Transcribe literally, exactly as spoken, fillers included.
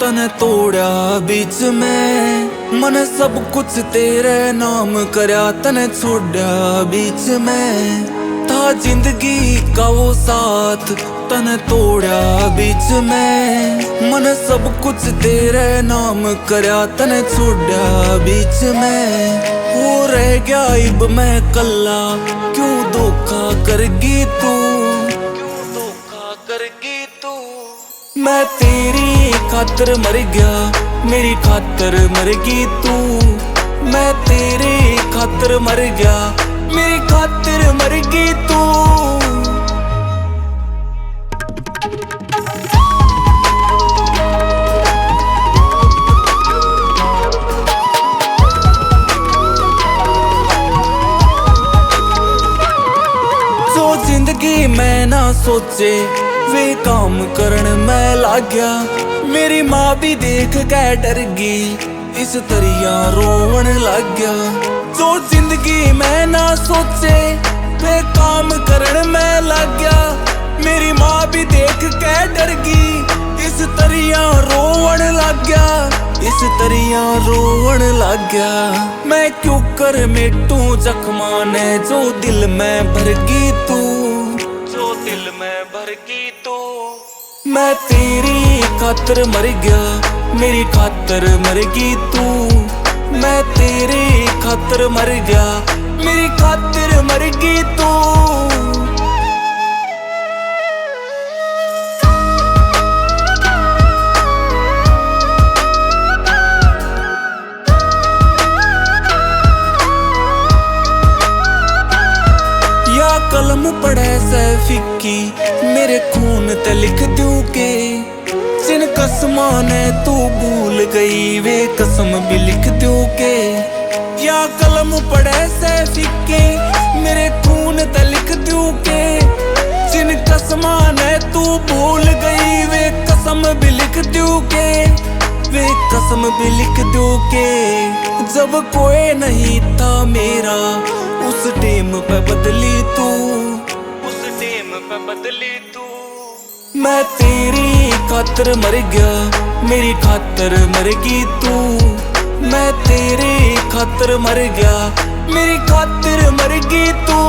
तने तोड़ा बीच में, मन सब कुछ तेरे नाम करया, तने छोड़ा बीच में। था जिंदगी का वो साथ, तने तोड़ा बीच में, मन सब कुछ तेरे नाम करया, तने छोड़ा बीच में। वो रह गया इब मैं कल्ला, क्यों धोखा करगी तू, क्यों धोखा करगी तू। मैं तेरी खातर मर गया, मेरी खातर मरगी तू। मैं तेरी खातर मर गया, मेरी खातर मरगी तू। जो जिंदगी मैं ना सोचे, वे काम करण मैं लाग्या। मेरी माँ भी देख के डर गई, इस तरिया रोवण लाग्या। जो जिंदगी मैं ना सोचे, वे काम करण मैं लाग्या। मेरी माँ भी देख के डर गई, इस तरिया रोवण लाग्या, इस तरिया रोवण लाग्या। मैं क्यों कर मेटू जख्मा ने, जो दिल में भरगी तू, जो दिल में भरगी तू। मैं तेरी खातर मर गया, मेरी खातर मरगी तू। मैं तेरी खातर मर गया, मेरी खातर मरगी तू। या कलम पड़े सै फिक्की, मेरे खून ते लिख दूं के? जिन कसमां ने तू भूल गई, वे कसम भी लिख दूं के? या कलम पड़े सै फिक्की, मेरे खून ते लिख दूं के? जिन कसमां ने तू भूल गई, वे कसम भी लिख दूं के? वे कसम भी लिख दूं के? जब कोई नहीं था मेरा, उस टेम पे बदली तू, उस टेम पे बदली तू। मैं तेरी खातर मर गया, मेरी खातर मरगी तू। मैं तेरी खातर मर गया, मेरी खातर मरगी तू।